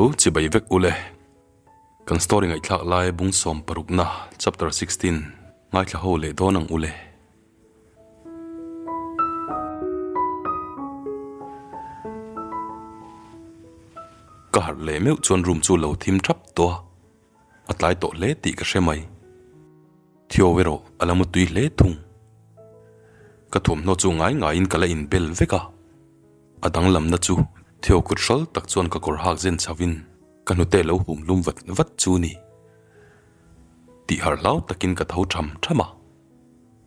Hello, chibai vek ule. Kan story ngaihthlak lai bung sawm parukna chapter 16 ngaithla ho leh dawn ang ule. Ka harh leh meuh chuan room chu lo thim thap tawh a, a tlai tawh hle tih ka hre mai. Theo erawh a la mutui hle thung. Ka thuamhnaw chu ngai ngaiin ka la inbel vek a, a danglamna chu Theo kut hral tak chuan ka kawr hak zen chhovin ka hnute lo hum lum vat vat chu ni. Tih harh hlau takin ka tho tham tham a,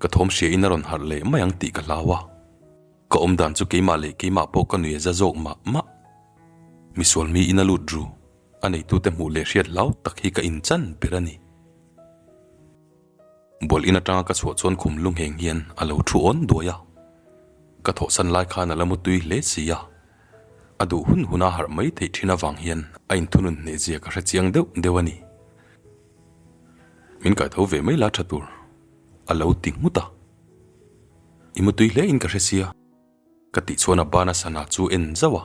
ka thawm hria in a rawn harh leh mai ang tih ka hlau a, ka awm dan chu keimah leh keimah pawh ka nui a za zawk mah mah. Misual mi in a lut ru, a neitute hmuh leh hriat hlau tak hi ka inchan ber a ni. Bual in atanga ka chhuah chuan khum lu ngheng hian a lo thu awn duai a, ka thawhsan lai khan a la mutui hle si a, a duh hun huna harh mai theih thin avang hian a inthunun hneh zia ka hre chiang deuh deuh a ni. Min kai tho ve mai la tha tur, a lo ti nghut a. I mutui hle in ka hre sia. Ka tih chuan a bana sana chu en zauh a,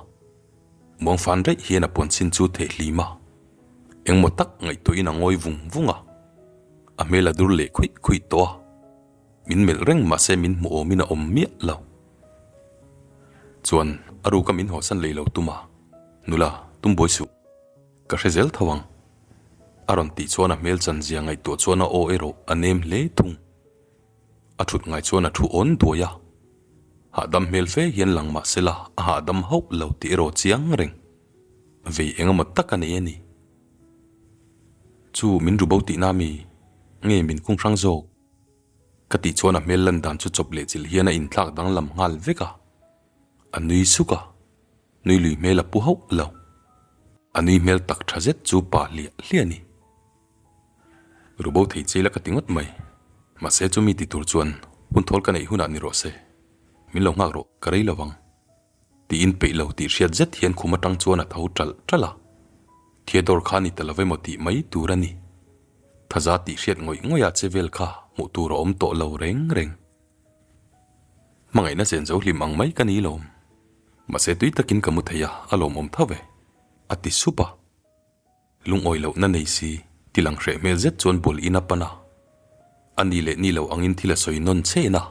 muangfan daih hian a puanchhin chu theh hlim a, engmaw tak ngaihtuahin a ngawi vung vung a, a hmel a dur leh khuih khuih tawh a, min melh reng mahse min hmu awmin a awm miah lo. Chuan a ruka min hawsan lei lo tum a, Nula, tum buai suh, ka hre zel tho ang, a rawn tih chuan a hmel chanzia ngaihtuah chuan a aw erawh a nem hle thung. A thut ngai chuan a thu awn duai a, hahdam hmel fe hian lang mah sela a hahdam hauh lo tih erawh chiang reng. Vei eng emaw tak a nei a ni. Chu min ru bo tihna mi nge min kung hrang zawk? Ka tih chuan a hmel lan dan chu chawp leh chilh hian a inthlak danglam nghal vek a. A nui suk a, nui lui hmel a pu hauh lo. A nui hmel tak tha zet chu pa hliah hliah a ni. Rubo thei che ila ka ti ngawt mai. Mahse chumi ti tur chuan hun thawl ka neih hunah ni rawh se. Min lo nghak rawh, ka rei lo vang. Tiin peih lo tih hriat zet hian khum atang chuan a tho ṭalh ṭalh a. Theodore kha ni ta lo emaw tih mai tur a ni. Thaza tih hriat ngawih ngawih a che vel kha hmuh tur a awm tawh lo reng reng. Hmangaihna chen zo hlim ang mai ka ni lawm. Mahse tui takin ka mu thei a, a lawmawm tho ve. A ti sup a. Lungawi lohna nei si, ti lang hreh hmel zet chuan bul in a pan a. A ni leh ni lo angin thil a sawi nawn chen a.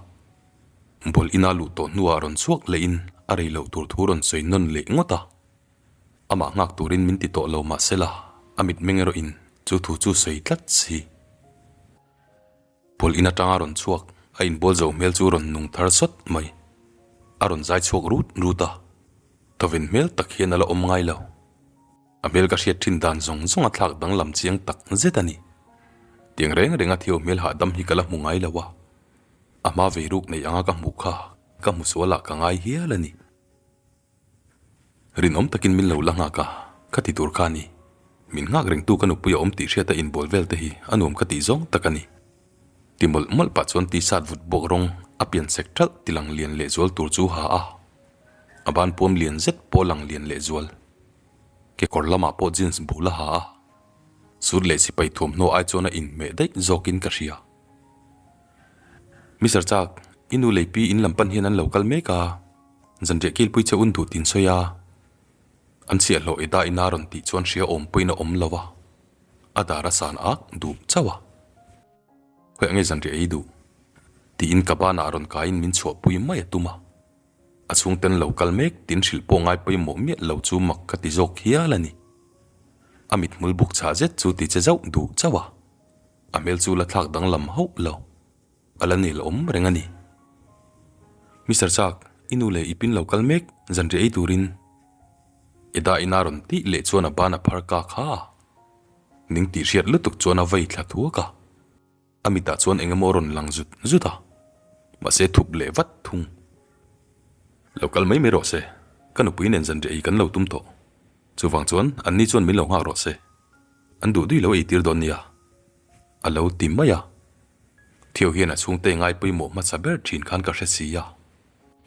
Bul ina luh tawh hnuah rawn chhuak lehin a rei loh tur thu rawn sawi nawn leh ngawt a. Amah nghak turin min ti tawh lo mahsela a mitmeng erawhin chu thu chu sawi tlat si. Bul in atanga rawn chhuak a inbual zo hmel chu rawn nung thar sawt mai. A rawn zai chhuak rut rut a. Thawven hmel tak hian a la awm ngai lo. A hmel ka hriat thin dan zawng zawng a thlak danglam chiang tak zet a ni. Tiang reng reng a Theo hmel hahdam hi ka la hmu ngai lo a, a hma vei ruk nei anga ka hmuh kha ka hmu sual ah ka ngai hial a ni. Rinawm takin min lo la nghak a, ka ti tur kha a ni. Min nghak rengtu ka nupui a awm tih hriat a inbual vel te hi a nuam ka tih zawng tak a ni. Ti mawlh mawlh pah chuan t-shirt vut bawk rawng a pian sek ṭalh ti lang lian lehzual tur chu ha a, a ban puam lian zet pawh lang lian lehzual. Kekawr lamah pawh jeans bul a ha a, sut leh sipai thuamhnaw ai chuan a inhmeh daih zawkin ka hria. Mister Chak, i nu lei pi in lam pan hian an lo kal mek a, zanriah kilpui che un duh tin sawi a, an chhiahhlawh i dah ina rawn tih chuan hria awm pawhin a awm lo a, a dar a san ak duh chauh a. Khawiah nge zanriah ei duh? tiin ka banah rawn kaiin min chhuahpui mai a tum a. A chhungten lo kal mek tin hrilh pawh ngai pawimawh miah lo chu mak ka ti zawk hial a ni. A mithmul buk chhah zet chu ti che zauh duh chauh a, a hmel chu la thlak danglam hauh lo. A la nel awm reng a ni. Mister Chak, i nu leh i pin lo kal mek zanriah ei turin Eda ina rawn tih leh chuan a ban a phar ka kha a. Ning tih hriat lutuk chuan a vei thla thuak a. A mitah chuan eng emaw rawn lang zut zut a, mahse thup leh vat thung. Lo kal mai mai rawh se, ka nupui nen zanriah ei kan lo tum tawh. Chuvang chuan anni chuan min lo nghak rawh se, an duh dui lo ei tir dawn nia, a lo ti mai a. Theo hian a chhungte ngai pawimawh hmasa ber thin khan ka hre si a,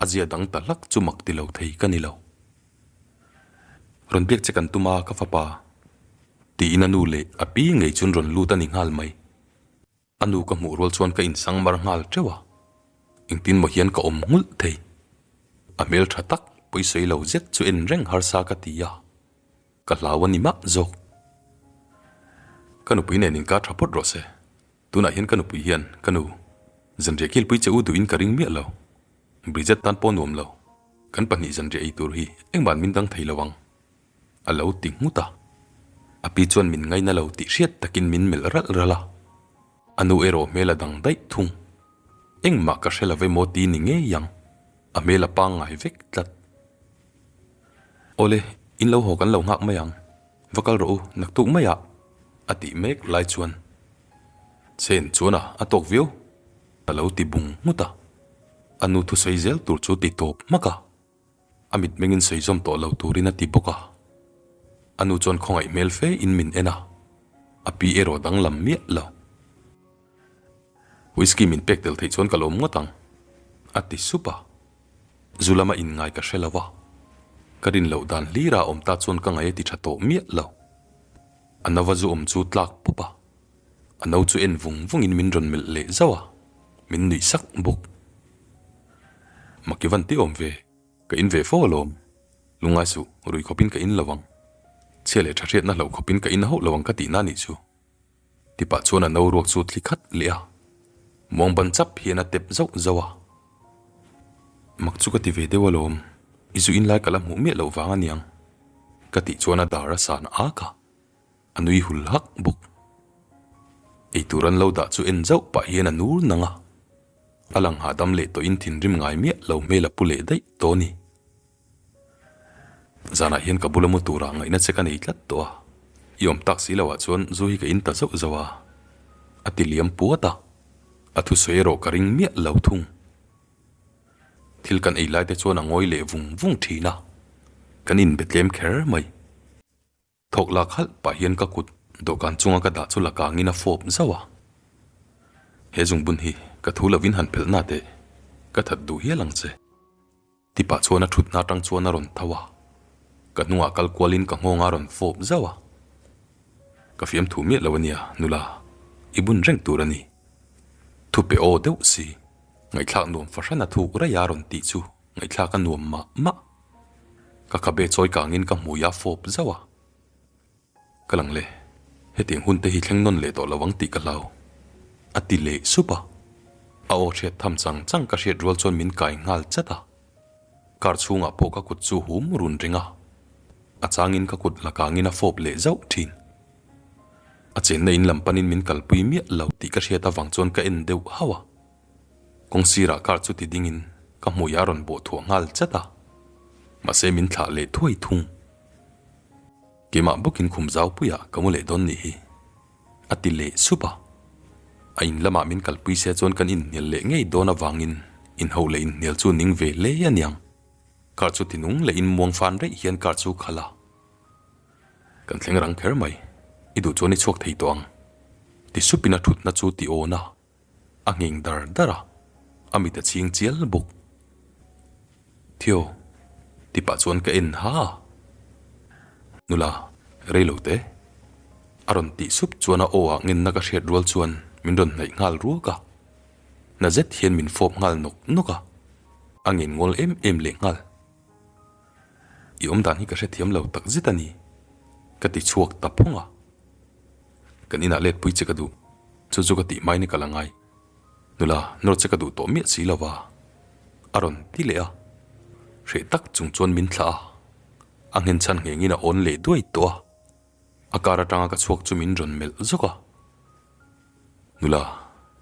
a zia dang ta hlak chu mak ti lo thei ka ni lo. Rawn biak che kan tum a ka fapa, tiin a nu leh a pi ngei chuan rawn lut a ni nghal mai. A nu ka hmuh rual chuan ka insang mar nghal teuh a, engtin maw hian ka awm nghulh thei. A hmel tha tak pawisawi lo zet chu en reng harsa ka ti a. Ka hlau a ni mah zawk. Ka nupui nen inkar tha phawt rawh se. Tunah hian ka nupui hian ka nu zanriah kilpui che u duhin ka ring miah lo. Bridget tan pawh nuam lo. Kan pahnih zanriah ei tur hi engmah min dang thei lo ang. A lo ti nghut a. A pi chuan min ngaina lo tih hriat takin min melh ralh ralh a. A nu erawh hmel a dang daih thung. Engmah ka hre lo emaw ti ni ngei ang. A hmel a pangngai vek tlat. Awle, in lo haw kan lo nghak mai ang. Va kal rawh u, naktuk mai ah, a tih mek lai chuan Chen chuan a a tawk viau, a lo ti bung nghut a. A nu thusawi zel tur chu ti tawp hmak a, a mitmengin sawi zawm tawh lo turin a ti bawk a. A nu chuan khawngaih hmel fe in min en a, a pi erawh danglam miah lo. Whisky min pek tel theih chuan ka lawm ngawt ang, a ti sup a. Zu lama inngai ka hre lo a, ka rin loh dan hlira awm ta chuan ka ngaih a ti tha tawh miah lo. A nova zu awm chu tlak pup a, a no chu en vung vungin min rawn melh leh zauh a, min nuih sak bawk. Maki van ti awm ve, ka in ve fo alawm. Lungngai suh, rui khawpin ka in lo ang. Chhia leh tha hriatna hlauh khawpin ka in hauh lo ang ka tihna nih chu. Ti pah chuan a no ruak chu thli khat leh a, muang ban chap hian a tep zauh zauh a. Mak chu ka ti ve deuh alawm, i zu in lai ka la hmuh miah loh vang aniang, ka tih chuan a dar a san ak a, a nui hul hak bawk. Eitur an lo dah chu en zauh pah hian a nur nang a, a lang hahdam leh tawhin thinrim ngai miah lo hmel a pu leh daih tawh a ni. Zanah hian ka bula mu turah ngaihna che ka nei tlat tawh a, i awm tak si loah chuan zu hi ka in ta zauh zauh a, a ti liam puat a, a thusawi erawh ka ring miah lo thung. Thil kan ei lai te chuan a ngawi leh vung vung thin a, kan inbe tlem kher mai. Thawk lak halh pah hian ka kut dawhkan chunga ka dah chu la kangin a fawp zauh a. He zungbun hi ka thu lovin han phelh na teh, ka that duh hial ang che. Ti pah chuan a thutna atang chuan a rawn tho a, ka hnungah kal kualin ka nghawng a rawn fawp zauh a. Ka fiamthu miah lo ania nula, i bun reng tur a ni. Thupe aw deuh si, ngaihthlak nuam fahran a thuk raih a rawn tih chu. Ngaihthlak a nuam mah mah. Ka khabe chawi kangin ka hmui a fawp zauh a. Ka lang le, hetiang hun te hi thleng nawn leh tawh lo ang tih ka hlau. A ti leh sup a. A aw hriat tham chang chang ka hriat rual chuan min kai nghal chat a. Car chhungah pawh ka kut chu hum run reng a. A changin ka kut la kangin a fawp leh zauh thin. A chenna in lam panin min kalpui miah lo tih ka hriat avang chuan ka en deuh hauh a. Kawng sirah car chu ti dingin ka hmui a rawn bawh thuah nghal chat a, mahse min thlah leh thuai thung. Keimah bawkin khum zau puiah ka mu leh dawn nih hi, a ti leh sup a. A in lamah min kalpui se chuan kan inhnial leh ngei dawn avangin inhauh leh inhnial chu ning ve hle a niang. Car chu ti nung leh in muang fan reih hian car chu khalh a. Kan thleng rang kher mai, i duh chuan i chhuak thei tawh ang, ti supin a thutna chu ti awn a. A nghing dar dar a, a mit a chhing chial bawk. Theo, ti pah chuan ka en ha a. Nula, rei lo te. A rawn tih sup chuan a aw ah ngenna ka hriat rual chuan min rawn hnaih nghal ruak a. Na zet hian min fawp nghal nawk nawk a, a ngen ngawl em em leh nghal. I awmdan hi ka hrethiam lo tak zet a ni, ka ti chhuak ta phawng a. Kan inah let pui che ka duh, chu chu ka tih hmain ka la ngai. Nula, nawr che ka duh tawh miah si lova, a rawn ti leh a. Hreh tak chung chuan min thlah a, a nghen chhan nghengin a awn leh duai tawh a. A kar atanga ka chhuak chu min rawn melh zawk a. Nula,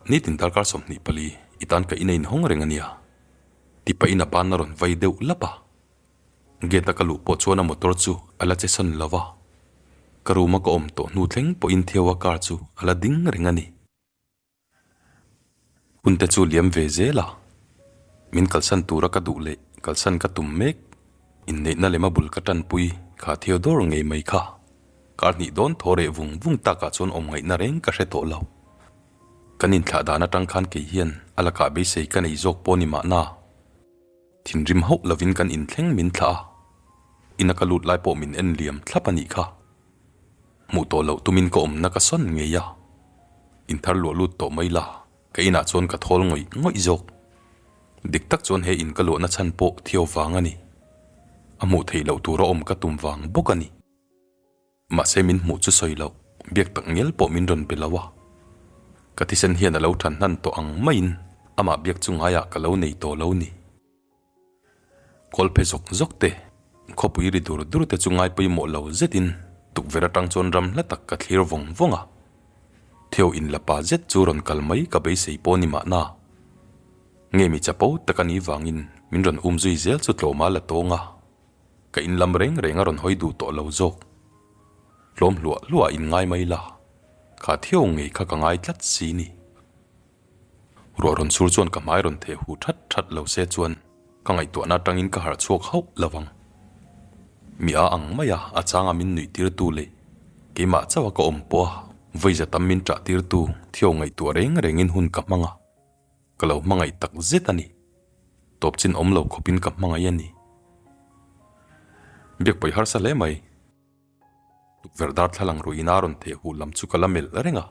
nitin darkar 24 i tan ka in a inhawng reng a nia, ti pahin a ban a rawn vai deuh lap a. Gate a ka luh pawh chuan a motor chu a la che sawn lo va, ka room a ka awm tawh hnu thleng pawhin Theo-a car chu a la ding reng a ni. Hun te chu liam ve zel a, min kalsan tura ka duh leh kalsan ka tum mek, inneihna lema bul ka tanpui kha Theodore ngei mai kha. Kar hnih dawn thaw reh vung vung takah chuan awm ngaihna reng ka hre tawh lo. Kan inthlah dan atang khan kei hian a lakah beisei ka nei zawk pawh ni mahna. Thinrim hauh lovin kan inthleng min thlah a, ina ka lut lai pawh min en liam thlap a nih kha. Hmuh tawh loh tumin ka awmna ka sawn ngei a, inthar luah lut tawh mai la, ka inah chuan ka thawl ngawih ngawih zawk. Dik tak chuan he in ka luahna chhan pawh Theo vang a ni. A hmuh theih loh tura awm ka tum vang bawk a ni. Mahse min hmuh chu sawi loh, biak tak ngial pawh min rawn be lo a. Ka thisen hian a lo than hnan tawh ang maiin amah biak chu ngaiah ka lo nei tawh lo ni. Kawl phe zawk zawk te, khawpui ri dur dur te chu ngai pawimawh lo zetin tukverh atang chuan ram hla tak ka thlir vawng vawng a. Theo inla pa zet chu rawn kal mai ka beisei pawh ni mahna. Nge mi chapo tak a nih vangin min rawn um zui zel chu tlawma la tawng a. Ka in lam reng reng a rawn hawi duh tawh lo zawk. Tlawm hluah hluah in ngai mai la, kha Theo ngei kha ka ngai tlat si ni. Ruah rawn sur chuan ka hmai rawn theh huh that that lo se chuan ka ngaihtuahna atangin ka harh chhuak hauh lo ang. Mi a ang mai a, a changa min nuih tirtu leh keimah chauha ka awm pawh a vawi za tam min ṭah tirtu Theo ngaihtuah reng rengin hun ka hmang a, ka lo hmangaih tak zet a ni. Tawp chin awm lo khawpin ka hmangaih a ni. Biakpui harsa hle mai. Tukverh darthlalang ruih in a rawn theh huh lam chu ka la melh reng a.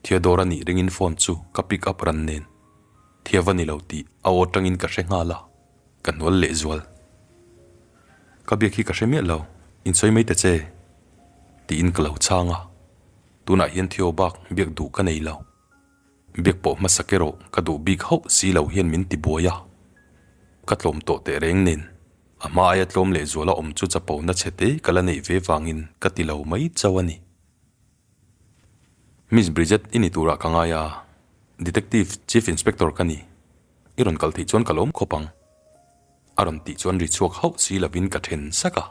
Theodore a nih ringin phone chu ka pick up ran nen. Thea va ni lo tih a aw tangin ka hre nghal a, ka hnual leh zual. Ka biak hi ka hre miah lo, insawi mai ta che tiin ka lo chhang a. Tunah hian Theo bak biak duh ka nei lo. Biak pawh hmasak erawh ka duh bik hauh si lo hian min ti buai a. Ka tlawm tawh teh reng nen a hma aia tlawm leh zuala awm chu chapona chhe te ka la neih ve vangin ka ti lo mai chauh a ni. Miss Bridget i ni turah ka ngai a, Detective Chief Inspector ka ni. I rawn kal theih chuan ka lawm khawp ang. A rawn tih chuan ri chhuak hauh si lovin ka then sak a.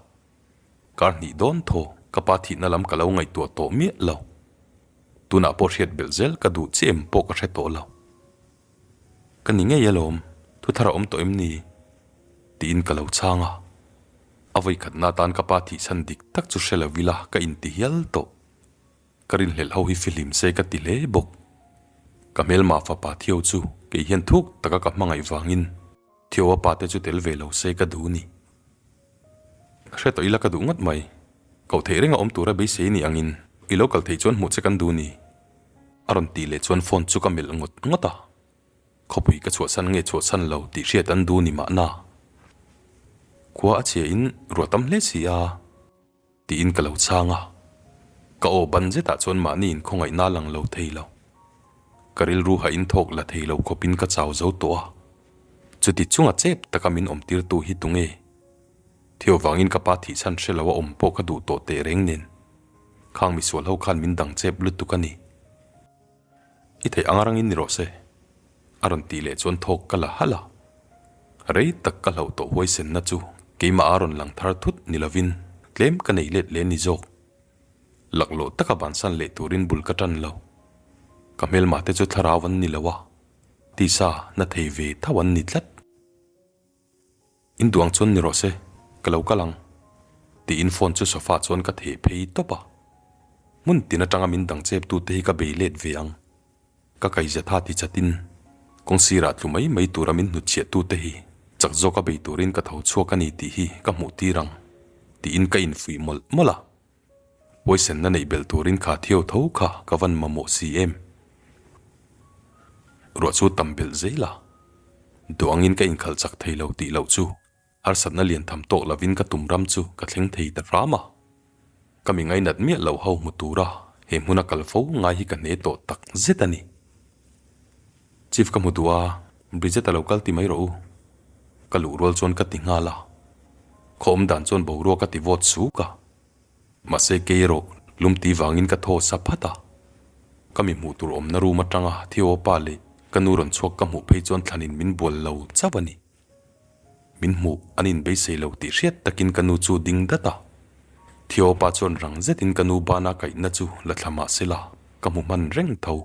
Kar hnih dawn thaw ka pa thihna lam ka lo ngaihtuah tawh miah lo. Tunah pawh hriat belh zel ka duh chiah em pawh ka hre tawh lo. Ka ni ngei alawm, thu thar a awm tawh em ni? Tiin ka lo chhang a. A vawikhatna atan ka pa thihchhan dik tak chu hre lo ila ka inti hial tawh. Ka rinhlelh ho hi fihlim se ka ti hle bawk. Ka hmelma fapa Theo chu kei hian thuk taka ka hmangaih vangin Theo a pate chu tel ve lo se ka duh ni. Hre tawh ila ka duh ngawt mai. Koh theih renga awm tura beisei ni angin i lo kal theih chuan hmuh che kan duh ni. A rawn tih leh chuan phone chu ka melh ngawt ngawt a. Khawpui ka chhuahsan nge chhuahsan lo tih hriat an duh ni mahna. Khua a chhia in ruah tam hle si a tiin ka lo chhang a. Ka aw ban zetah chuan mahni in khawngaihna lang lo thei lo. Ka rilru ha in thawk la thei lo khawpin ka chau zo tawh a. Chuti chunga chep taka min awm tirtu hi tunge? Theo vangin ka pa thihchhan hre lo a awm pawh ka duh tawh teh reng nen. Khang misual ho khan min dang chep lutuk a ni. I theih ang rangin ni rawh se, a rawn tih leh chuan thawk ka la halh a. Rei tak ka hlauh tawh huaisenna chu keimah a rawn lang thar thut ni lovin tlem ka nei let leh ni zawk. Laklawh taka bansan leh turin bul ka tan lo. Ka hmelmah te chu thlarau an ni lo a, tisa na thei ve tho an ni tlat. In duang chuan ni rawh se, ka lo kal ang, tiin phone chu sofa chuan ka theh phei tawp a. Hmun tin atanga min dang chep tute hi ka bei let ve ang. Ka kaizatha ti chatin kawng sirah tlu mai mai tura min hnutchhiah tute hi chak zawka bei turin ka tho chhuak a ni tih hi ka hmuh tir ang, tiin ka infuih mawlh mawlh a. Huaisenna neih belh turin kha Theo tho kha ka van mamawh si em? Ruah chu tam belh zel a, duh angin ka inkhalh chak thei lo tih loh chu harsatna lian tham tawk lovin ka tum ram chu ka thleng thei ta hram a. Ka mi ngainat miah lo ho hmu tura he hmuna kal fo ngai hi ka hne tawh tak zet a ni. Chief ka hmu duh a, Bridget a lo kal ti mai rawh u. Ka luh rual chuan ka ti nghal a, khaw awm dan chuan boruak a ti vawt suk a. Mahse kei erawh lum ti vangin ka thaw sa phat a. Ka mi hmuh tur awmna room atanga Theo pa leh ka nu rawn chhuak ka hmuh phei chuan thlanin min bual lo chauh a ni. Min hmuh an inbeisei lo tih hriat takin ka nu chu ding dat a. Theo pa chuan rang zetin ka nu bana kaihna chu la thla mah sela ka hmu hman reng tho.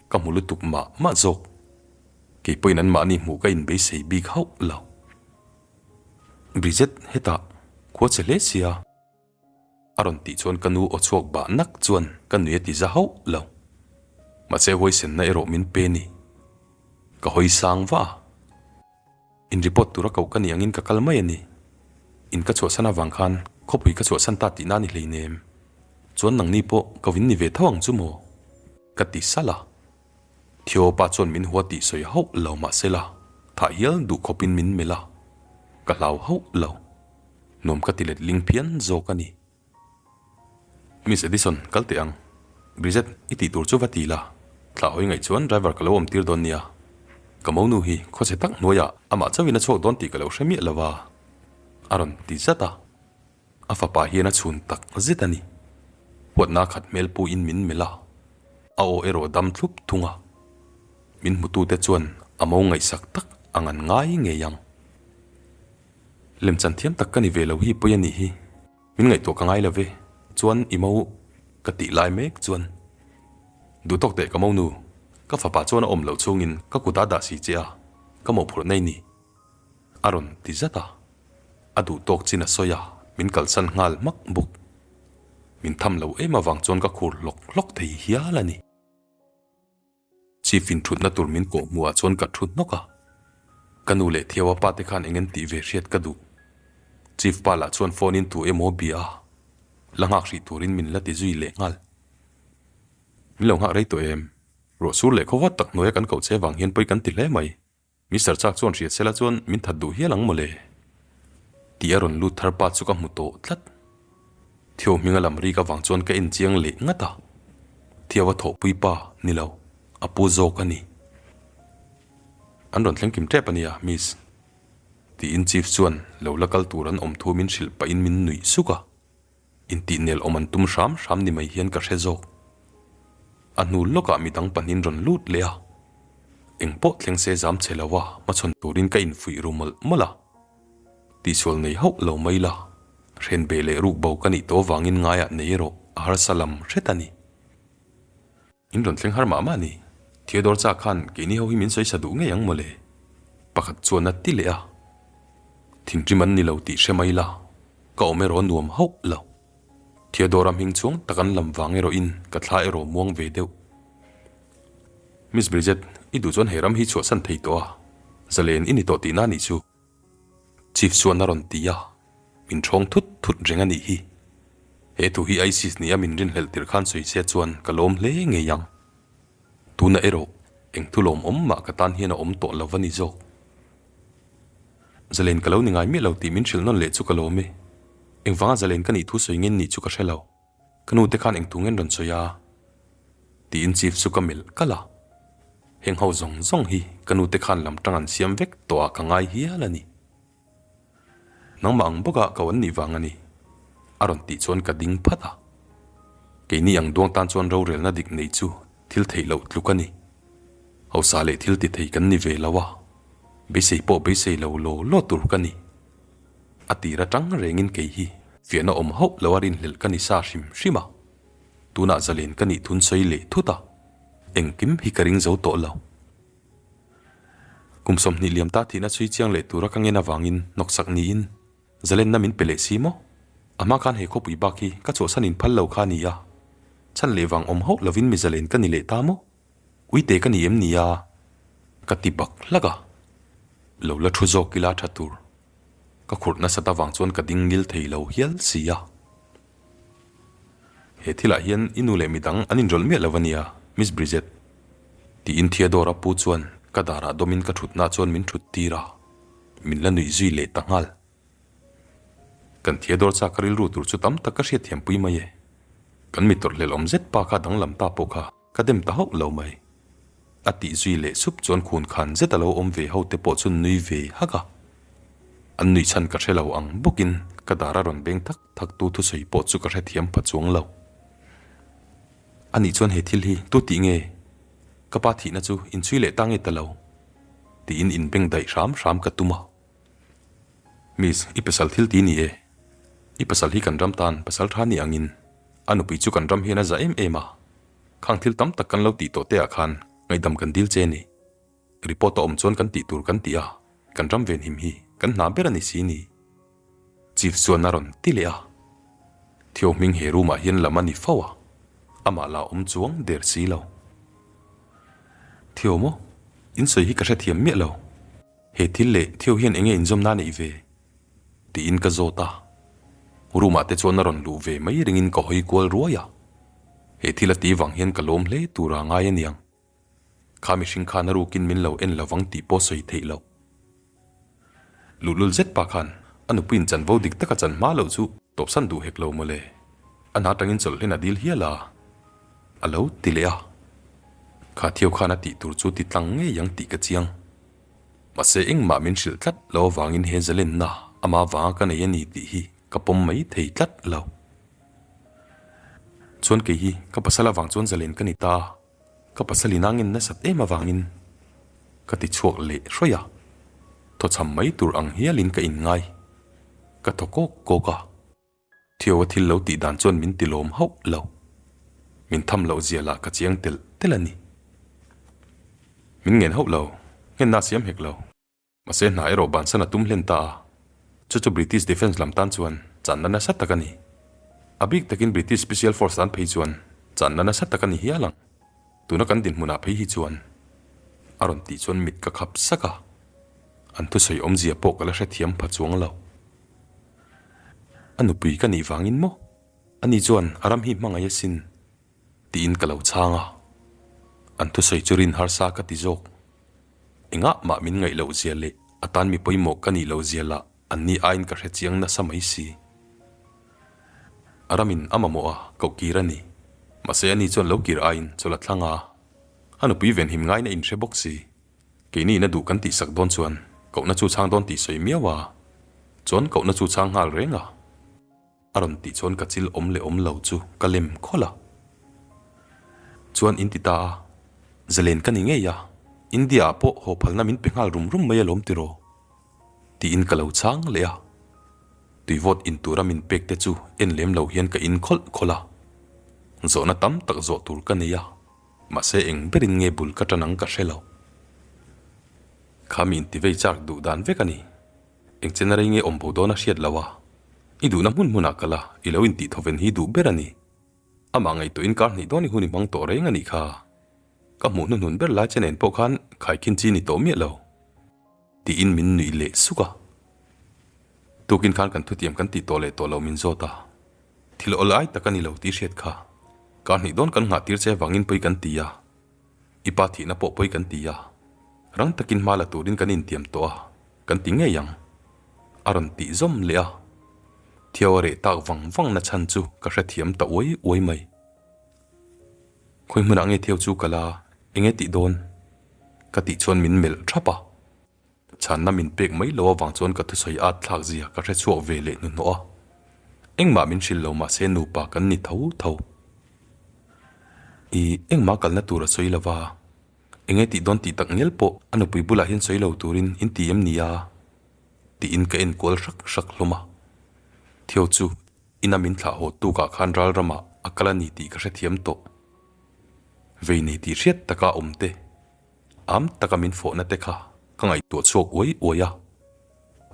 Ka hmu lutuk mah mah zawk. Kei pawhin anmahni hmuh ka inbeisei bik hauh lo. Bridget hetah khua che hle sia a rawn tih chuan ka nu aw chhuak bah nak chuan ka nui a ti za hauh lo. Mahse huaisenna erawh min pe ni. Ka hawi sang va a. In report tura koh ka nih angin ka kal mai a ni. In ka chhuahsan avang khan khawpui ka chhuahsan ta tihna a ni hleinem. Chuan nangni pawh ka vin ni ve tho ang chu maw? Ka ti salh a. Theo pa chuan min hua tih sawi hauh lo mahsela thah hial duh khawpin min melh a, ka hlau hauh lo. Nuam ka ti let ling phian zawk a ni. Miss Edison, kal teh ang. Bridget, i tih tur chu va ti la. Thlah hawi ngaih chuan driver ka lo awm tir dawn nia. Ka monu hi khawchhe tak hnuaiah amah chauhin a chhuak dawn tih ka lo hre miah lo va, a rawn ti zat a. A fapa hian a chhun tak zet a ni. Huatna khat hmel puiin min melh a, a aw erawh dam thlup thung a. Min hmutute chuan a mo ngaihsak tak ang an ngai ngei ang. Lemchan thiam tak ka ni ve lo hi pawi a nih hi. Min ngaihtuah ka ngai lo ve, chuan i mo ka tih lai mek chuan duh tawk teh ka mo nu, ka fapa chuan a awm loh chhungin ka kut a dah si che a, ka mawhphurh nei ni a rawn ti zat a, a duh tawk chin a sawi a, min kalsan nghal hmak bawk. Min tham lo em avang chuan ka khur hlawk hlawk thei hial a ni. Chief in thutna tur min kawh hmuh ah chuan ka thu hnawk a, ka nu leh Thiaua pa te khan eng an tih ve hriat ka duh. Chief pa lah chuan phone in tu emaw bia a, la nghak hrih turin min la ti zui leh nghal. Min lo nghak rei tawh em? Ruah sur leh khaw vat tak hnuaia kan koh che vang hian pawi kan ti hle mai. Mister Chak chuan hriat sela chuan min that duh hial ang mawle. Tih a rawn lut thar pa chu ka hmu tawh tlat. Theo hminga lam rik avang chuan ka en chiang leh ngat a. Theo a thawhpui pa ni lo, a pu zawk a ni. An rawn thleng kim tep a nia, Miss. Tiin Chief chuan lo la kal tur an awm thu min hrilh pahin min nuih suk a. Intih nel awm an tum hram hram ni mai hian ka hre zawk. A hnu lawkah midang pahnin rawn lut leh a, eng pawh thleng se zam che lo a hmachhawn turin ka infuih ru mawlh mawlh a. Tihsual nei hauh lo mai la, hren beh leh ruk bo ka nih tawh vangin ngaiah nei erawh a harsa lam hret a ni. In rawn thleng har mah mah ni. Theodore cha khan keini ho hi min sawi sa duh ngei ang mawle. Pakhat chuan a ti leh a. Thinrim an ni lo tih hre mai la, ka awm erawh nuam hauh lo. Theodore-a hming chuang tak an lam vang erawhin ka thla erawh muang ve deuh. Miss Bridget, i duh chuan he ram hi chhuahsan thei tawh a, zalen i ni tawh tihna a nih chu. Chief chuan a rawn ti a, min ṭhawng thut thut reng a nih hi. He thu hi ISIS nia min rinhlelh tir khan sawi che chuan ka lawm hle ngei ang. Tuna erawh eng thu lawmawm mah ka tan hian a awm tawh lo va ni zawk. Zalen ka lo ni ngai miah lo tih min hrilh nawn leh chu ka lawm e. Engvanga zalen ka nih thu sawi ngen nih chu ka hre lo. Ka nu te khan eng thu ngen rawn sawi a? Tiin Chief chu ka melh kalh a. Heng ho zawng zawng hi ka nu te khan lam tang an siam vek tawh ah ka ngai hial a ni. Nangmah ang bawk ah ko an nih vang a ni. A rawn tih chuan ka ding phat a. Keini ang duang tan chuan rorelna dik nei chu thil theih loh tluk a ni. Hausa leh thil ti thei kan ni ve lo a, beisei pawh beisei lo law law tur ka ni. A tir atang rengin kei hi fiahna awm hauh lo a rinhlelh ka ni sa hrim hrim a, tunah zalen ka nih thun sawi leh thut a, engkim hi ka ring zo tawh lo. Kum 20 liam ta thihna chhui chiang leh tura ka ngen avangin hnawksak niin zalenna min pe leh si maw? A hma khan he khawpui bak hi ka chhuahsan in phal lo kha a ni a, chhan leh vang awm hauh lovin mi zalen ka ni leh ta maw? Uite ka ni em ni a? Ka ti bak hlak a, lo la thu zawk ila tha tur. Ka khurh nasat avang chuan ka ding ngil thei lo hial si a. He thilah hian i nu leh midang an inrawlh miah lo a nia, Miss Bridget. Tiin Theodore-a pu chuan ka darah dawmin ka thutna chuan min thut tir a, min la nuih zui leh ta nghal. Kan Theodore chak ka rilru tur chu tam tak ka hriatthiampui mai e. Kan mi tawrhhlelh awm zet pa kha danglam ta pawh kha. Ka dem ta hauh lo mai. A tih zui leh sup chuan khun khan zet a lo awm ve ho te pawh chu nui ve hak a. An nuih chhan ka hre lo ang bawkin ka dar a rawn beng thak thak tu thusawi pawh chu ka hrethiam pha chuang lo. A nih chuan he thil hi tu tih nge? Ka pa thihna chu inchhui leh ta nge ta lo? Tiin inbeng daih hram hram ka tum a. Miss, i pasal thil ti ni e. I pasal hi kan ram tan pasal tha ni angin a nupui chu kan ram hian a za em em a. Khang thil tam tak kan lo tih tawh te ah khan ngaihdam kan dil che ni. Report a awm chuan kan tih tur kan ti a, kan ram venhim hi kan hna ber a ni si ni. Chief chuan a rawn ti leh a. Theo hming he room ah hian lam a ni fo a, amah la awm chuang der si lo. Theo maw? In sawi hi ka hrethiam miah lo. He thil leh Theo hian enge inzawmna neih ve? Tiin ka zawt a. Room ah te chuan a rawn luh ve mai ringin ka hawi kual ruai a. He thil a ti vang hian ka lawm hle tur a ngai aniang. Kha mihring khan a rukin min lo en lovang tih pawh sawi theih loh. Luhlul zet pa khan a nupuiin chanvo dik taka chan hma loh chu tawpsan duh hek lo mawle. A hna atangin chawlh hlen a dil hial a, a lo ti leh a. Kha Theo khan a tih tur chu ti tlang ngei ang tih ka chiang. Mahse engmah min hrilh tlat lo avangin he zalenna ama vanga ka nei a ni tih hi ka pawm mai thei tlat lo. Chuan kei hi ka pasal avang chuan zalen ka ni ta a, ka pasal in a ngen nasat em avangin ka ti chhuak leh hrawih a, thawchham mai tur ang hialin ka inngai. Ka thaw kawk kawk a. Theo a thil lo tih dan chuan min ti lawm hauh lo. Min tham loh zia lah ka chiang telh telh a ni. Min ngen hauh lo, nghenna a siam hek lo. Mahse hna erawh bansan a tum hlen ta a, chu chu British Defence lam tan chuan channa nasa tak a ni. A bik takin British Special Force tan phei chuan channa nasa tak a ni hial ang. Tuna kan dinhmunah phei hi chuan a rawn tih chuan mit ka khap sak a, an thusawi awmzia pawh ka la hrethiam pha chuang lo. A nupui ka nih vangin maw? Ani chuan a ram hi hmangaih asin tiin ka lo chhang a. An thusawi chu rin harsa ka ti zawk. Engah mah min ngaih loh zia leh a tan mi pawimawh ka nih loh zia lah an ni aiin ka hre chiang nasa mai si. A ramin a mamawh a koh kir a ni. Mahse ani chuan lo kir aiin chawlh a thlang a. A nupui venhim ngaiin a inhre bawk si. Keini ina duh kan tihsak dawn chuan kohna chu chhang dawn tih sawi miau a, chuan kohna chu chhang nghal reng a. A rawn tih chuan ka chil awm leh awm lo chu ka lem khawlh a. Chuan in ti ta a, Zalen ka ni ngei a, India ah pawh haw phalna min pe nghal rum rum mai alawm tiraw? Tiin ka lo chhang leh a. Tuivawt in tura min pek te chu en lem lo hian ka in khawlh khawlh a. Zawhna tam tak zawh tur ka nei a. Mahse eng berin nge bul ka tan ang ka hre lo. Kha mi intivei chak duh dan vek a ni. Eng chen rei nge awm bo dawn a hriat lo a. I duhna hmun hmunah kal a, i lo intih thawven hi duh ber a ni. Amah ngaihtuahin kar hnih dawn i hun i hmang tawh reng a nih kha. Ka hmuh hnuhnun ber lai che nen pawh khan khaikhin chi ni tawh miah lo. Tiin min nuih leh suk a. Tukin khan kan thutiam kan tih tawh leh tawh lo min zawt a. Thil awl ai tak a ni lo tih hriat kha. Kar hnih dawn kan nghah tir che vangin pawi kan ti a. I pa thihna pawh pawi kan ti a. Rang takin hma la turin kan intiam tawh a, kan ti ngei ang. A rawn tih zawm leh a. Thiau a reh tak vang vang na chhan chu ka hrethiam ta uai uai mai. Khawi hmunah nge Thiau chu kal a, enge tih dawn? Ka tih chuan min melh thap a. Chhanna min pek mai lo avang chuan ka thusawi at thlak zia ka hre chhuak ve leh hnuhnawh a. Engmah min hrilh lo mahse nupa kan ni tho tho. I engmah kalna tur a sawi lo va, enge tih dawn tih tak ngial pawh a nupui bulah hian sawi lo turin in ti em ni a? Tiin ka enkual hrak hrak hlawm a. Theo chu ina min thlah haw tukah khan ral ramah a kal a ni tih ka hrethiam tawh. Vei nei tih hriat taka awm te. Am taka min fawhna te kha ka ngaihtuah chhuak uai uai a,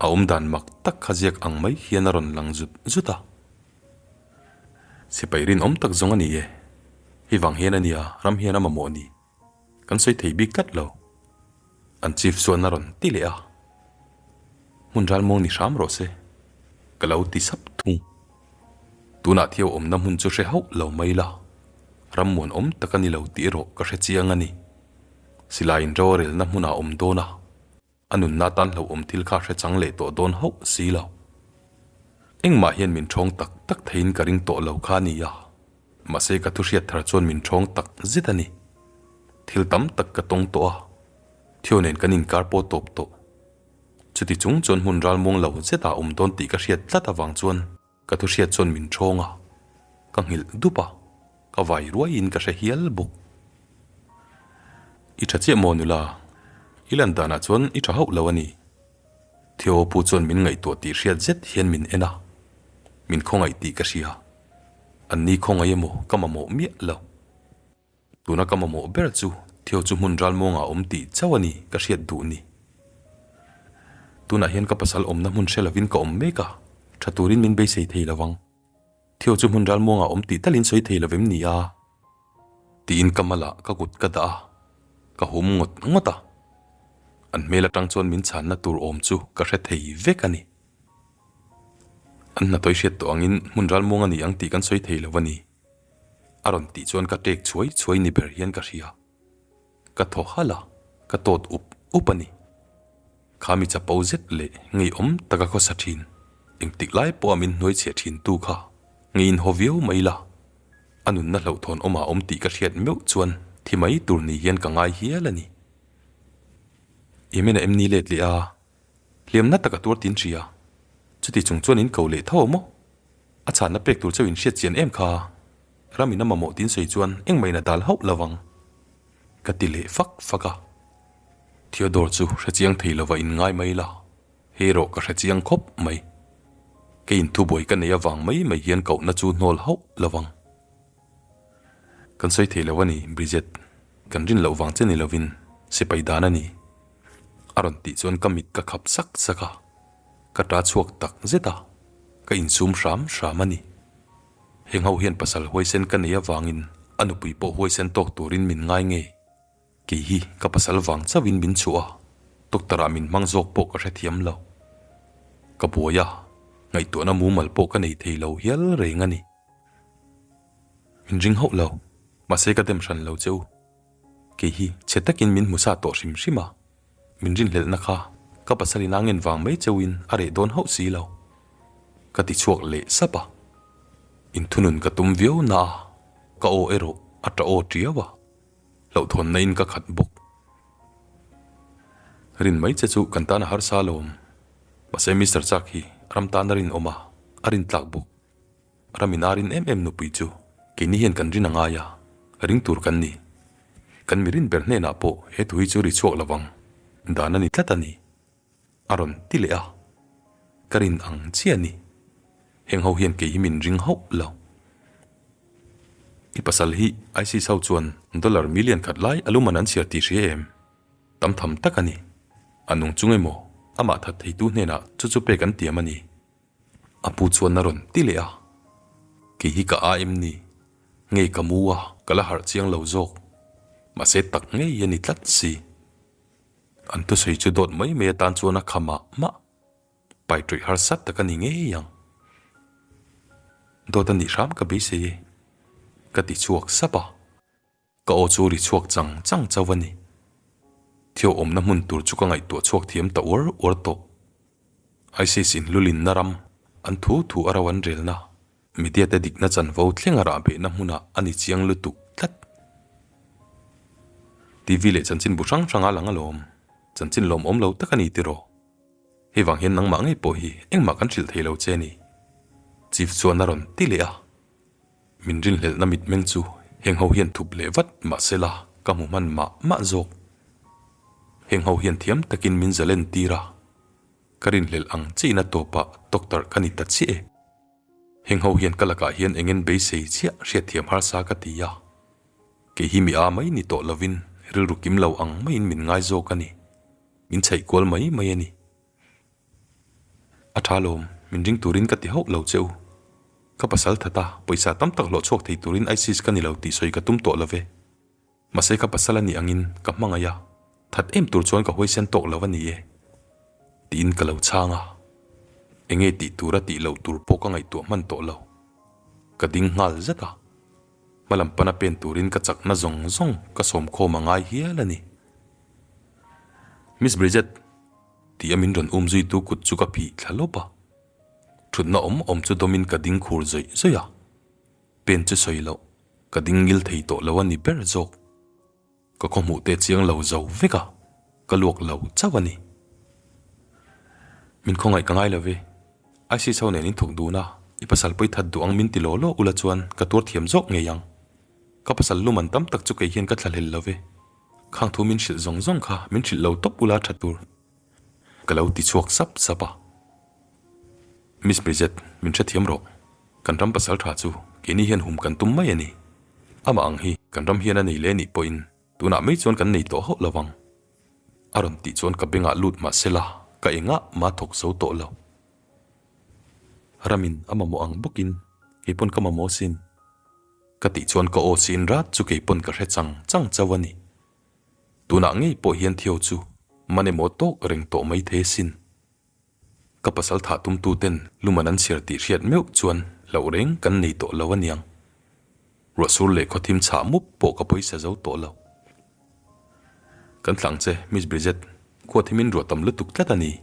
a awmdan mak tak kha ziak ang mai hian a rawn lang zut zut a. Sipai rinawm tak zawng a ni e, hei vang hian a nia ram hian a mamawh ni, kan sawi thei bik tlat lo. An chief chuan a rawn ti leh a, Hmun ralmuang ni hram rawh se, ka lo ti sap thung. Tunah thio awmna hmun chu hre hauh lo mai la, ram muanawm tak a ni lo tih erawh ka hre chiang a ni. Silaiin rorelna hmunah awm dawn a, a nunna tan hlauhawm thil kha hre chang leh tawh dawn hauh si lo. Engmah hian min ṭhawng tak tak theiin ka ring tawh lo kha a ni a, mahse ka thu hriat thar chuan min ṭhawng tak zet a ni. Thil tam tak ka tawng tawh a, thio nen kan inkar pawh tawp tawh. Chuti chung chuan hmun ralmuang lo zetah awm dawn tih ka hriat tlat avang chuan ka thu hriat chuan min ṭhawng a, ka nghilh dup a, ka vai ruaiin ka hre hial bawk. I ṭha chiah maw nula? I lan danah chuan i ṭha hauh lo a ni. Theo pu chuan min ngaihtuah tih hriat zet hian min en a, min khawngaih tih ka hria. Anni khawngaih emaw ka mamawh miah lo. Tuna ka mamawh ber chu Theo chu hmun ralmuangah awm tih chauh a ni ka hriat duh ni. Tunah hian ka pasal awmna hmun hre lovin ka awm mek a, tha turin min beisei thei lo vang. Theo chu hmun ralmuangah awm tih talin sawi thei lovem ni a? Tiin ka malah ka kut ka dah a, ka hum ngawt ngawt a. An hmel atang chuan min chhanna tur awm chu ka hre thei vek a ni. An hnathawih hriat tawh angin hmun ralmuang a ni ang tih kan sawi thei lo a ni. A rawn tih chuan ka tek chhuai chhuai ni ber hian ka hria. Ka thaw halh a, ka tawt up up a ni. Kha mi chapo zet leh ngeiawm taka khawsa thin, engtik lai pawha min hnuai chhiah thin tu kha. Ngeiin haw viau mai la, a nunna hlauhthawn awmah awm tih ka hriat meuh chuan thi mai tur ni hian ka ngai hial a ni. Yemen-a em ni let leh a, hliamna tak a tuar tin hria. Chuti chung chuan in ko leh tho maw? A chhanna pek tur chauh in hriat chian em kha? Ramin a mamawh tin sawi chuan engmah in a dal hauh lo vang. Ka ti leh fak fak a. Theodore chu hrechiang thei lova in ngai mai la. Hei erawh ka hre chiang khawp mai. Keiin thubuai ka nei avang mai mai hian kohna chu hnawl hauh lo vang. Kan sawi thei lo a ni, Bridget. Kan rin loh vang che ni lovin sipai dan a ni. A rawn tih chuan ka mit ka khap sak sak a, ka ta chhuak tak zet a, ka insum hram hram a ni. Heng ho hian pasal huaisen ka nei avangin a nupui pawh huaisen tawk turin min ngai ngei. Kei hi ka pasal vang chauhin min chhuah a, doctor ah min hmang zawk pawh ka hrethiam lo. Ka buai a, ngaihtuahna mumal pawh ka nei thei lo hial reng a ni. Min ring hauh lo, mahse ka dem hran lo che u. Kei hi chhe takin min hmu sa tawh hrim hrim a, min rinhlelhna kha ka pasal in a ngen vang mai cheuhin a reh dawn hauh si lo. Ka ti chhuak leh sap a, inthunun ka tum viau na a, ka aw erawh a ta aw tiau a. Hlauhthawnna in ka khat bawk. Rin mai che chu kan tan a harsa alawm. Mahse Mister Chak hi ram tan a rinawm a, a rin tlak bawk. Ram in a rin em em nupui chu keini hian kan rin a ngai a, ring tur kan ni. Kan mi rin ber hnenah pawh he thu hi chu ri chhuak lovang dan a ni tlat a ni. A rawn ti leh a, ka rin ang chiah a ni. Heng ho hian kei hi min ring hauh lo. I pasal hi ISIS ho chuan dollar million khat lai a luman an chhiar tih hria em? Tam tham tak a ni. A nung chung emaw amah that theitu hnenah chu chu pek an tiam a ni. A pu chuan a rawn ti leh a, kei hi ka a em ni? Nge ka mu a, ka la harh chiang lo zawk. Mahse tak ngei a ni tlat si. An thusawi chu dawt mai mai atan chuan a kha mah mah. Pai ṭawih harsa tak a ni ngei ang. Dawt a nih hram ka beisei e. Ka ti chhuak sap a. Ka aw chu ri chhuak chang chang chauh a ni. Thio awmna hmun tur chu ka ngaihtuah chhuak thiam ta uar uar tawh. ISIS in lulinna ram an thu thu a ro an relna. Media te dikna chanvo thleng a rah behna hmunah a ni chiang lutuk tlat. TV leh chanchin bu hrang hrang a lang alawm. Chanchin lawmawm lo tak a ni tiraw? Hei vang hian nangmah ngei pawh hi engmah kan hrilh thei lo che a ni. Chief chuan a rawn ti leh a. Min rinhlelhna mitmeng chu heng ho hian thup leh vat mahsela ka hmu hman mah mah zawk. Heng ho hian thiam takin min zalen tir a. Ka rinhlelh ang chiahina tawpah doctor ka ni ta chiah e. Heng ho hian ka lakah hian engin beisei chiah hriatthiam harsa ka ti a. Kei hi mi a mai ni tawh lovin rilru kim lo ang maiin min ngai zawk a ni. Min chhaih kual mai mai a ni. A tha lawm, min ring turin ka ti hauh lo che u. Ka pasal that a, pawisa tam tak hlawh chhuak thei turin ISIS ka ni lo tih sawi ka tum tawh lo ve. Mahse ka pasal a nih angin ka hmangaih a, that em tur chuan ka huaisen tawk lo a ni e, tiin ka lo chhang a. Enge tih tura tih loh tur pawh ka ngaihtuah hman tawh lo. Ka ding nghal zet a, hmalam pana pen turin ka chakna zawng zawng ka sawmkhawm a ngai hial a ni. Miss Bridget, ti a min rawn um zuitu kut chu ka phih thla lawp a. Thutna awm awm chu dawmin ka ding khur zawih zawih a. Pen chu sawi loh, ka ding ngil thei tawh lo a ni ber zawk. Ka khawhmuh te chiang lo zo vek a, ka luak lo chauh a ni. Min khawngaih ka ngai lo ve. ISIS ho nen in thawk dun a, i pasal pawi that duh ang min ti law law ula chuan ka tuar thiam zawk ngei ang. Ka pasal luman tam tak chu kei hian ka thlahlel lo ve. Khang thu min hrilh zawng zawng kha min hrilh lo tawp ula tha tur. Ka lo ti chhuak sap sap a. Miss Bridget, min hrethiam rawh. Kan ram pasal tha chu keini hian hum kan tum mai a ni. Amah ang hi kan ram hian a nei leh nih pawhin tunah mai chuan kan nei tawh hauh lo vang. A rawn tih chuan ka bengah lut mah sela ka engah mah thawk zo tawh lo. Ramin a mamawh ang bawkin kei pawn ka mamawh asin. Ka tih chuan ka aw sin rat chu kei pawn ka hre chang chang chauh a ni. Tunah ngei pawh hian Theo chu man emaw tawk reng tawh mai thei asin. Ka pasal thah tumtu ten luman an chhiar tih hriat meuh chuan hlauh reng kan nei tawh lo aniang. Ruahsur leh khawthim chhah mup pawh ka pawisa zo tawh lo. Kan thlang che, Miss Bridget, khua thimin ruah tam lutuk tlat a ni.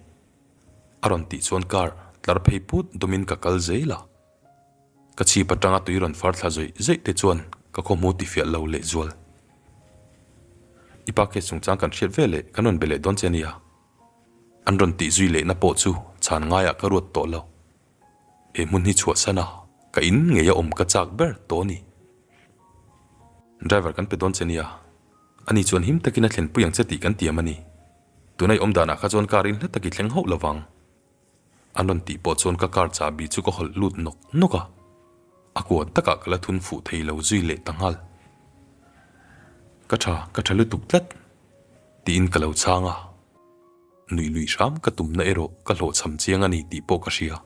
A rawn tih chuan car tlar phei put dawmin ka kal zel a. Ka chhip atanga tui rawn far thla zawih zawih te chuan ka khawhmu tifiah lo lehzual. I pa case chungchang kan hriat ve leh kan rawn be leh dawn che ania. An rawn tih zui lehna pawh chu chhan ngaiah ka ruat tawh lo. He hmun hi chhuahsan a, ka in ngei a awm ka chak ber tawh a ni. Driver kan pe dawn che nia. Ani chuan him takin a thlenpui ang che tih kan tiam a ni. Tuna i awm danah kha chuan car in hla tak i thleng hauh lovang. An rawn tih pawh chuan ka car chahbi chu ka hawlh lut nawk nawk a, a kua takah ka la thun fuh thei lo zui leh ta nghal. Ka tha, ka tha lutuk tlat, tiin ka lo chhang a. Nuih luih hram ka tumna erawh ka hlawhchham chiang a ni tih pawh ka hria.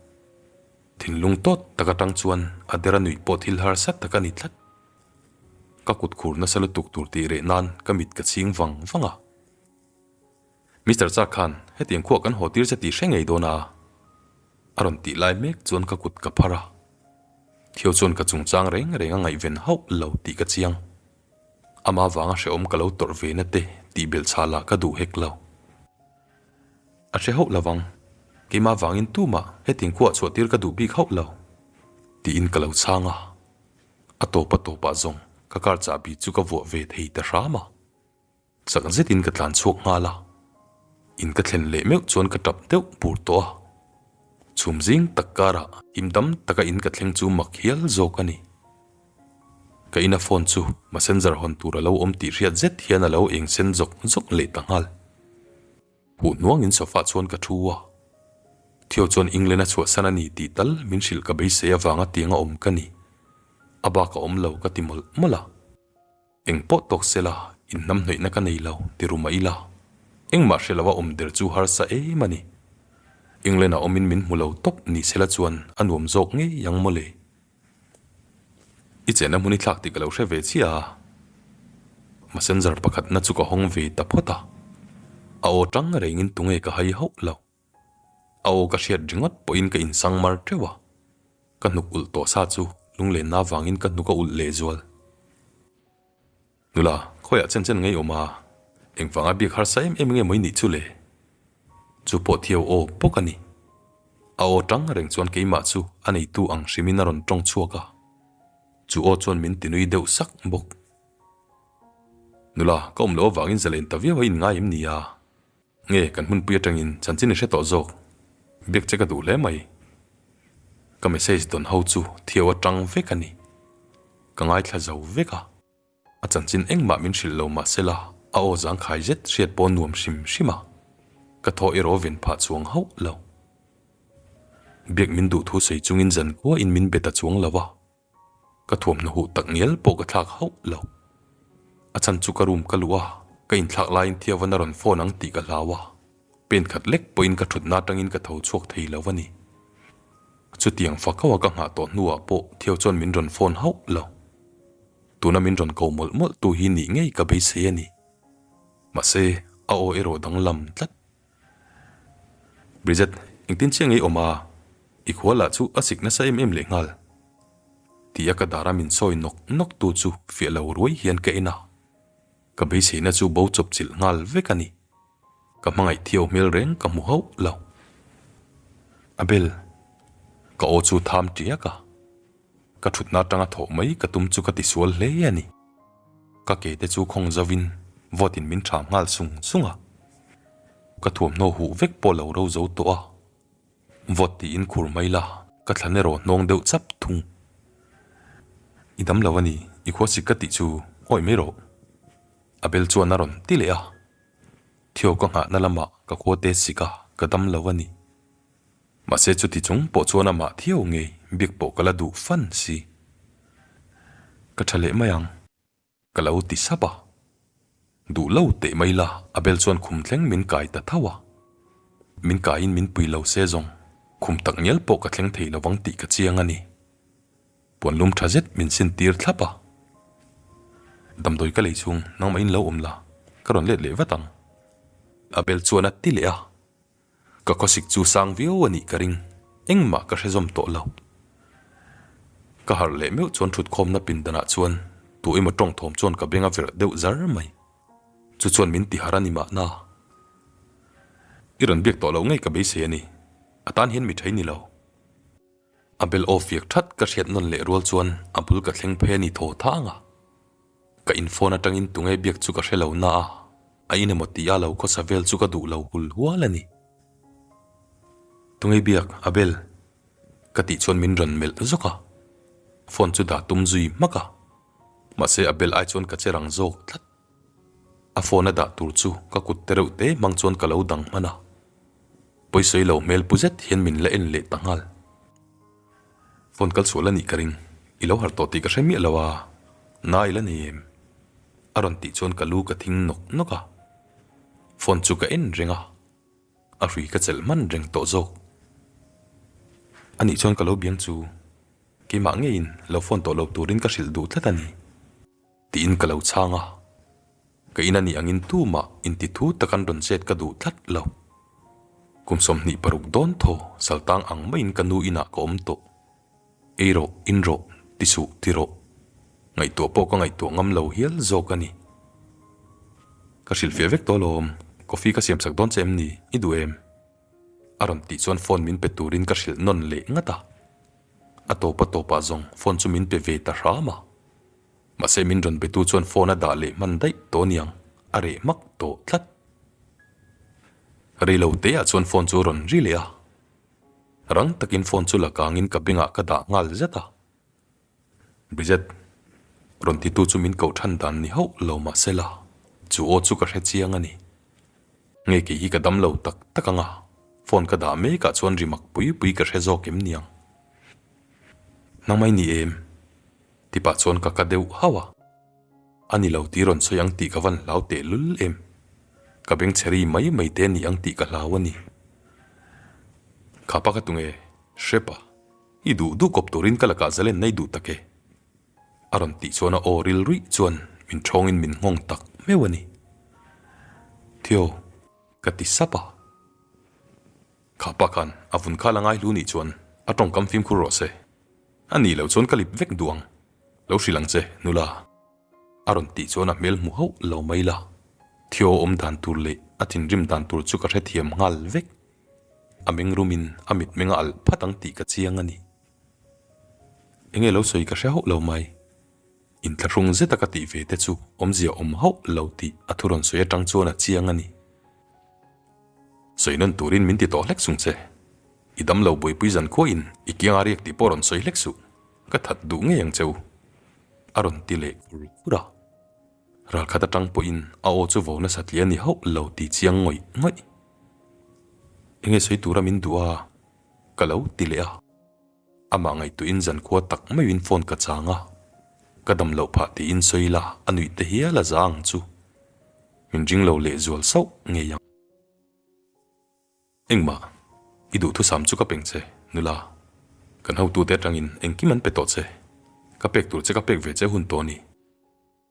Thinlung tawt tak atang chuan a dera nuih pawh thil harsa tak a ni tlat. Ka kut khur nasa lutuk tur tih reh nan ka mit ka chhing vang vang a. Mister Chak khan hetiang khuah kan haw tir che tih hre ngei dawn a, a rawn tih lai mek chuan ka kut ka phar a. Thio chuan ka chungchang reng reng a ngaihven hauh lo tih ka chiang. Ama vanga hrehawm ka lo tawrh ve na te tih belh chhah lah ka duh hek lo. A hre hauh lovang, keimah vangin tumah hetiang khuah chhuah tir ka duh bik hauh lo, tiin ka lo chhang a. A tawp a tawpah zawng ka car chahbi chu ka vuah ve thei ta hram a. Chak zetin ka tlan chhuak nghal a, in ka thlen leh meuh chuan ka tap deuh bur tawh a. Chhum zing tak karah him dam taka in ka thleng chu mak hial zawk a ni. Ka ina phone chu messenger hawn tur a lo awm tih hriat zet hian a lo eng sen zawk zawk leh ta nghal. Huh hnuangin sofa chuan ka thu a, Theo chuan England a chhuahsan a ni tih tal min hrilh ka beisei avanga tiang a awm ka ni. A bak a awm lo ka ti mawlh mawlh a. Eng pawh tawk sela, inhnamhnawihna ka nei lo, ti ru mah ila. Engmah hre lova awm der chu harsa em a ni. England-ah awmin min hmu lo tawp ni sela chuan a nuam zawk ngei ang mawle. I chenna hmun i thlak tih ka lo hre ve chiah a. Messenger pakhatna chu ka hawng ve ta phawt a. A aw tang rengin tunge ka hai hauh lo. A aw ka hriat ringawt pawhin ka insang mar teuh a, ka hnuk ulh tawh sa chu lunglenna avangin ka hnuk a ulh leh zual. Nula, khawiah chen chen ngei awm a, engvanga biak harsa em em nge maw i nih chu le? Chu pawh thiau aw bawk a ni. A aw tang reng chuan keimah chu a neitu ang hrimin a rawn tawng chhuak a, chu aw chuan min tinui deuh sak bawk. Nula, ka awm loh avangin zalen ta viau a inngai em ni a? Nge kan hmunpui atangin chanchin i hre tawh zawk? Biak che ka duh hle mai. Ka message dawn ho chu thiau atang vek a ni. Ka ngaithla zo vek a. A chanchin engmah min hrilh lo mahsela a aw zangkhai zet hriat pawh nuam hrim hrim a. Ka thaw erawh ven phah chuang hauh lo. Biak min duh thu sawi chungin zan kuahin min be ta chuang lo a. Ka thuamhnaw huh tak ngial pawh ka thlak hauh lo. A chhan chu ka room ka luh a, ka inthlak laiin Thiavan a rawn phone ang tih ka hlau a. Pen khat lek pawhin ka thutna atangin ka tho chhuak thei lo a ni. Chutiang fakaua ka nghah tawh hnuah pawh Thiau chuan min rawn phone hauh lo. Tuna min rawn ko mawlh mawlh tu hi nih ngei ka beisei a ni. Mahse, a aw erawh danglam tlat. Bridget, engtin chiah ngei awm a? I khua lah chu a sik nasa em em leh nghal. Ti a ka dara min sawi nawk nawk tu chu fiah lo ruai hian ka en a. Ka beiseina chu bo chawp chilh nghal vek a ni. Ka hmangaih thiau hmel reng ka hmu hauh lo. Abel, ka aw chu tham tiak a. Ka thutna atanga thawh mai ka tum chu ka tisual hle a ni. Ka ke te chu khawng zovin vawtin min tha nghal sung sung a. Ka thuamhnaw huh vek pawh lo ro zo tawh a. Vawt tiin khur mai la, ka thlan erawh hnawng deuh chap thung. I dam lo a ni, i khua sik ka tih chu awih mai rawh. Abel chuan a rawn ti leh a. Thio ka nghahna lamah ka khua te sik a, ka dam lo a ni. Mahse chuti chung pawh chuan amah thiau ngei biak pawh ka la duh fan si. Ka tha leh mai ang. Ka lo ti sap a. Duh lo teh mai la, Abel chuan khum thleng min kai ta tho a. Min kaiin min pui lo se zawng, khum tak ngial pawh ka thleng thei lovang tih ka chiang a ni. Puan lum tha zet min sin tir thlap a. Damdawi ka lei chhung nangmahin lo awm la, ka rawn let leh vat ang. Abel chuan a ti leh a. Ka khawsik chu sang viau a nih ka ring, engmah ka hre zawm tawh lo. Ka harh leh meuh chuan thutkhawmna pindanah chuan tu emaw tawng thawm chuan ka beng a verh deuh zar mai. Chu chuan min ti harh a ni mahna. I rawn biak tawh loh ngei ka beisei a ni, a tan hian mi thei ni lo. A bel aw fiak that ka hriat nawn leh rual chuan a bul ka thleng phei a ni thaw thang a. Ka in phone atangin tunge biak chu ka hre lo na a, a in emaw tih a lo khawsa vel chu ka duh lo hul hual a ni. Tunge biak, a bel? Ka tih chuan min rawn melh zawk a, phone chu dah tum zui hmak a, mahse a bel ai chuan ka che rang zawk tlat. A phone a dah tur chu ka kut te reuh te hmang chuan ka lo dang hman a, pawisawi lo hmel pu zet hian min la en leh ta nghal. Phone kal sual a nih ka ring, i lo harh tawh tih ka hre miah lo a, na i la nei em? A rawn tih chuan ka lu ka thing nawk nawk a, phone chu ka en reng a, a hrui ka chelh hman reng tawh zawk. A nih chuan ka lo biang chu keimah ngeiin lo phone tawh lo turin ka hrilh duh tlat a ni. Tiin ka lo chhang a, ka in a nih angin tumah inti thu tak an rawn chet ka duh tlat lo. Kum 26 dawn thaw saltang ang maiin ka nu inah ka awm tawh. Ei rawh, in rawh, ti suh, ti rawh. Ngaihtuah pawh ka ngaihtuah ngam lo hial zawk a ni. Ka hrilhfiah vek tawh alawm, coffee ka siamsak dawn che em ni, i duh em? A rawn tih chuan phone min pe turin ka hrilh nawn leh ngat a. A tawp a tawpah zawng phone chu min pe ve ta hram a. Mahse min rawn betu chuan phone a dah leh hman daih tawh aniang, a reh hmak tawh tlat. Rei lo te ah chuan phone chu a rawn ri leh a. Rang takin phone chu la kangin ka bengah ka dah nghal zet a. Bridget, rawn titu chu min koh than dan ni hauh lo mahse la, chu aw chu ka hre chiang a ni. Nge kei hi ka dam lo tak tak ang a, phone ka dah mekah chuan ri mak pui pui ka hre zawk em niang. Nangmai ni em? Ti pah chuan ka ka deuh hauh a. A ni lo ti rawn sawi ang tih ka van hlau teh lul em. Ka beng chhe ri mai mai te a ni ang tih ka hlau a ni. Kha pa ka tunge, hrep a, i duh duh kawp turin ka lakah zalen nei duh tak e. A rawn tih chuan a aw ril ruih chuan min thawngin min nghawng tak meuh a ni. Theo, ka ti sap a. Kha pa khan a vun kha la ngai hlu nih chuan a tawngkam fimkhur rawh se. A nih loh chuan ka lip vek duh ang. Lo hrilh ang che, nula. A rawn tih chuan a hmel hmu hauh lo mai la. Theo awm dan tur leh a thinrim dan tur chu ka hrethiam nghal vek. A meng rumin a mitmeng a alh phat ang tih ka chiang a ni. Enge lo sawi ka hre hauh lo mai. Inthlahrung zeta ka tih ve te chu awmzia awm hauh lo tih a thu rawn sawi atang chuan a chiang a ni. Sawi nawn turin min ti tawh hlek chung che. I dam lo buaipui zan khuain i kianga riak tih pawh rawn sawi hlek suh. Ka that duh ngei ang che u. A rawn ti leh khur khur a. Ralkhat atang pawhin a aw chu vo nasa tliah a ni hauh lo ti chiang ngawih ngawih. Enge sawi tura min duh a? Ka lo ti leh a. Amah ngaihtuahin zankhua tak maiin phone ka chang a. Ka dam loh phah tiin sawi la a nuih te hial a za ang chu. Min ring lo leh zual sauh ngei ang. Engmah, i duhthusam chu ka peng che, nula. Kan hotute atangin engkim an pe tawh che. Ka pek tur che ka pek ve che hun tawh a ni.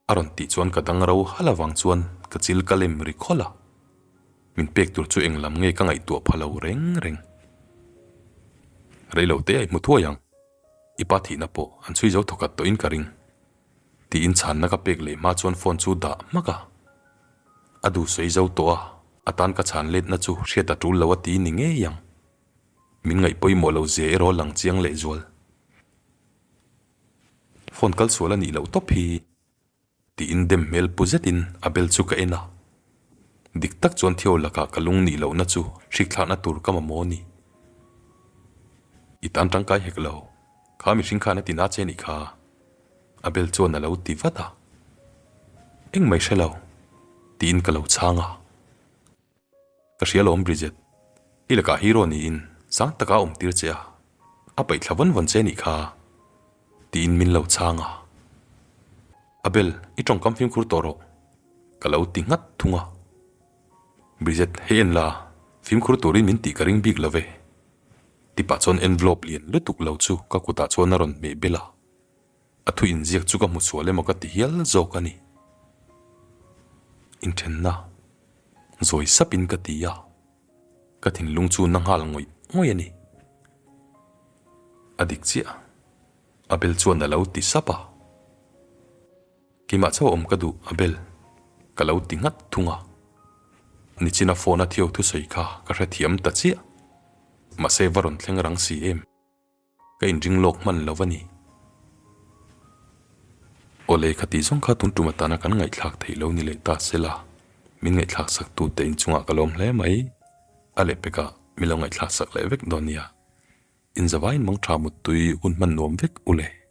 A rawn tih chuan ka dang ro hal avang chuan ka chil ka lem ri khawlh a. Min pek tur chu eng lam nge ka ngaihtuah pha lo reng reng. Rei lo te a i hmu thuai ang. I pa thihna pawh an chhui zo thawkhat tawhin ka ring. Tiin chhanna ka pek leh hma chuan phone chu dah hmak a. A duh sawi zo tawh a, a tan ka chhan letna chu hriat a tul lo a ti ni ngei ang. Min ngaih pawimawh lo zia erawh lang chiang leh zual. Phone kal sual a nih loh tawp hi tiin dem hmel pu zetin a bel chu ka en a. Dik tak chuan Theo lakah ka lung nih lohna chu hrikthlakna tur ka mamawh a ni. I tan tangkai hek lo, kha mihring khan a ti na che nih kha, a bel chuan a lo ti vat a. Engmah i hre lo, tiin ka lo chhang a. Ka hria lawm Bridget, i lakah hero niin sang taka awm tir che a, a paih thla vawn vawn che nih kha, tiin min lo chhang a. Abel, i tawngkam fimkhur tawh rawh, ka lo ti nghat thung a. Bridget, hei en la, fimkhur turin min tih ka ring bik lo ve, ti pah chuan envelope lian lutuk lo chu ka kutah chuan a rawn hmeh bel a. A thu inziak chu ka hmu sual emaw ka ti hial zawk a ni. Inthenna zawi sapin ka ti a, ka thinlung chu na nghal ngawih ngawih a ni. A dik chiah, Abel chuan a lo ti sap a. Keimah chauh awm ka duh, Abel, ka lo ti nghat thung a. Nichina phone a Theo thusawi kha ka hrethiam ta chiah, mahse va rawn thleng rang si em? Ka inring lawk hman lo a ni. Awle kha tih zawng kha tun tum atana kan ngaihthlak theih lo ni leh ta sela, min ngaihthlak sak tute inchungah ka lawm hle mai. A lehpekah min lo ngaihthlak sak leh vek dawn nia. Inzavain mangtha muttui hun hman nuam vek u le.